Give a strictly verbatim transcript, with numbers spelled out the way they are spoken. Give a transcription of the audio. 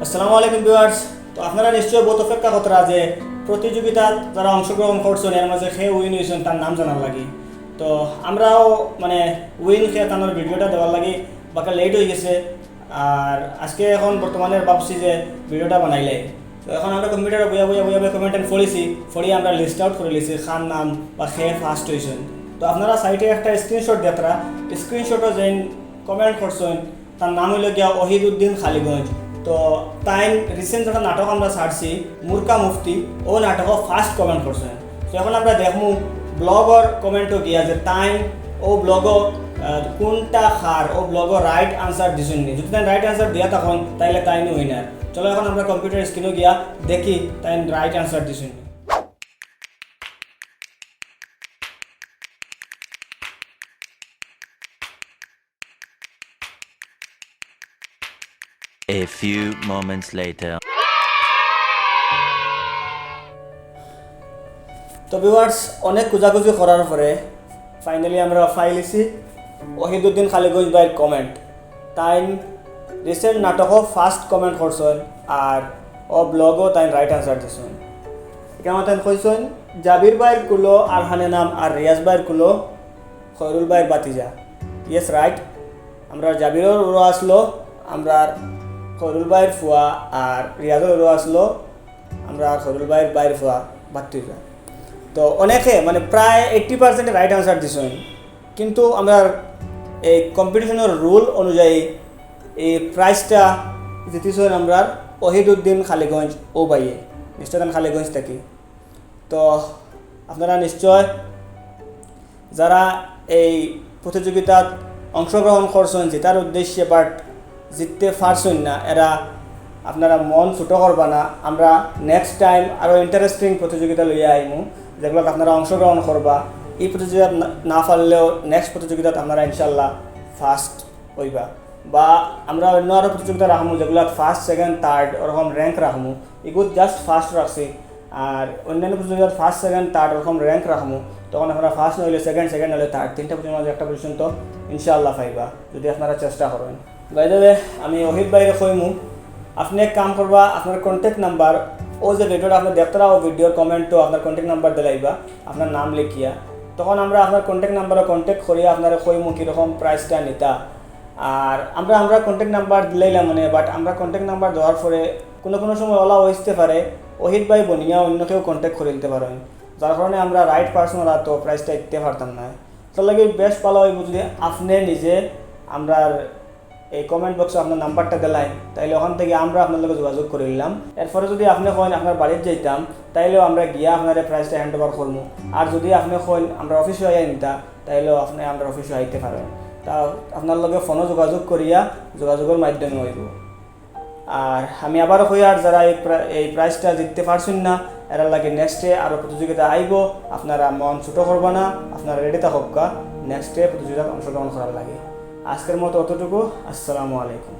আসসালামু আলাইকুম ভিউয়ার্স। তো আপনারা নিশ্চয় বহুত অপেক্ষা কররা যে প্রতিযোগিতাত যারা অংশগ্রহণ করছইন, এর মাঝে কে উইন অইছইন, তার নাম জানার লাগি। তো আমরাও মানে উইন কে তানর ভিডিওটা দেওয়ার লাগি বাক্কা লেট অই গেছে। আর আজকে এখন বর্তমানে ভাবছি যে ভিডিওটা বানাইলে, তো এখন আমরা কম্পিউটারে বইয়া বইয়া বইয়া বইয়া কমেন্ট পড়ছি, পড়ি আমরা লিস্ট আউট করি লিছি কার নাম বা কে ফার্স্ট অইছইন। তো আপনারা সাইডে একটা স্ক্রিনশট দেখরা, স্ক্রিনশটও যেইন কমেন্ট করছইন, তার নাম অইলো গিয়া ওহিদুদ্দিন খালিগঞ্জ। তো তাইন রিসেন্ট একটা নাটক আমরা ছাড়ছি, মুরকা মুফতি, ও নাটকও ফার্স্ট কমেন্ট করছইন। তো এখন আমরা দেখমু ব্লগর কমেন্টও গিয়া যে তাইন ও ব্লগও, আহ, কোনটা কার, ও ব্লগও রাইট আনসার দিছইন নি। যদি তাইন রাইট আনসার দিয়া থাকইন, তাইলে তাইন উইনার। চলো এখন আমরা কম্পিউটার স্ক্রিনও গিয়া দেখি তাইন রাইট আনসার দিছইন নি। A few moments later. তো ভিউয়ার্স, অনেক খোঁজাখুঁজি করার পরে ফাইনালি আমরা পাইলিছি ওহিদুদ্দিন খালিগঞ্জ ভাইর কমেন্ট। তাইন রিসেন্ট নাটকও ফার্স্ট কমেন্ট করছইন, আর ও ব্লগও তাইন রাইট আনসার দিছইন। এখানে তাইন কইছইন জাবির ভাইর কুলো আরহানে নাম আর রিয়াজ ভাইর কুলো খয়রুল ভাইর ভাতিজা। Yes, right. আমরার জাবিরর উরো আছলো আমরার খয়রুল ভাইর ফুয়া, আর রিয়াজর উরো আছলো আমরার খয়রুল ভাইর ভাইর ফুয়া, ভাতিজা। তো অনেকে মানে প্রায় এইট্টি পার্সেন্ট রাইট আনসার দিছইন, কিন্তু আমরার এই কম্পিটিশনর রুল অনুযায়ী এই প্রাইজটা জিতিছইন আমরার ওহিদুদ্দিন খালিগঞ্জ ও ভাইয়ে, মিস্টার খালিগঞ্জ থাকি। তো আপনারা নিশ্চয় যারা এই প্রতিযোগিতাত অংশগ্রহণ করছইন জিতার উদ্দেশ্যে, বাট জিততে পারছইন না, এরা আপনারা মন ছোট করবা না। আমরা নেক্সট টাইম আরও ইন্টারেস্টিং প্রতিযোগিতা লইয়া আইমু, যেগুলোত আপনারা অংশগ্রহণ করবা। এই প্রতিযোগিতাত না, না পারলেও নেক্সট প্রতিযোগিতাত আপনারা ইনশাল্লাহ ফার্স্ট অইবা। বা আমরা অন্য আরও প্রতিযোগিতা রাখমু, যেগুলোত ফার্স্ট, সেকেন্ড, থার্ড ওরকম র্যাঙ্ক রাখমু। এগুত জাস্ট ফার্স্ট রাখছি, আর অন্যান্য প্রতিযোগিতাত ফার্স্ট, সেকেন্ড, থার্ড ওরকম র্যাঙ্ক রাখমু। তখন আপনারা ফার্স্ট না অইলে সেকেন্ড, সেকেন্ড না অইলে থার্ড, তিনটা পজিশনের মাঝে একটা পজিশন তো ইনশাআল্লাহ পাইবা, যদি আপনারা চেষ্টা করইন। বাই দ্য ওয়ে, আমি ওহিদ ভাইরে কইমু, আপনি এক কাম করবা, আপনার কন্ট্যাক্ট নাম্বার, ও যে ভিডিওটা আপনি দেখতারা, ও ভিডিওর কমেন্টও আপনার কন্ট্যাক্ট নাম্বার দিলাইবা, আপনার নাম লিখিয়া। তখন আমরা আপনার কন্ট্যাক্ট নাম্বারও কন্ট্যাক্ট করিয়া আপনারে কইমু কীরকম প্রাইজটা নিতা। আর আমরা, আমরা কন্ট্যাক্ট নাম্বার দিলাইলাম মানে, বাট আমরা কন্ট্যাক্ট নাম্বার দেওয়ার পরে কোনো কোনো সময় ওলা অইতে পারে ওহিদ ভাই বনিয়া অন্য কেউ কন্ট্যাক্ট করি দিতে পারেন, যার কারণে আমরা রাইট পার্সন ওলা তো প্রাইজটা দিতে পারতাম না। তার লাগি বেশ ভালো অইবো যদি আপনি নিজে আমরার এই কমেন্ট বক্সে আপনার নাম্বারটা দিলাইন, তাইলে ওখান থেকে আমরা আপনার লগে যোগাযোগ করি নিলাম। এরপরে যদি আপনি কইন আপনার বাড়িত যাইতাম, তাইলেও আমরা গিয়া আপনারে প্রাইজটা হ্যান্ড ওভার করমু। আর যদি আপনি কইন আমরা অফিসে আইয়া নিতা, তাইলেও আপনি আমরার অফিসে আইতে পারেন। তা আপনার লগে ফোনও যোগাযোগ করিয়া যোগাযোগের মাধ্যমে অইবো। আর আমি আবারও কইয়ার, যারা এই প্রা-, এই প্রাইজটা জিততে পারছইন না, এরার লাগি নেক্সটে আরও প্রতিযোগিতা আইবো। আপনারা মন ছোট করবা না, আপনারা রেডি থাকউক্কা নেক্সটে প্রতিযোগিতাত অংশগ্রহণ করার লাগি। আজকের মতো অতটুকু। আসসালামু আলাইকুম।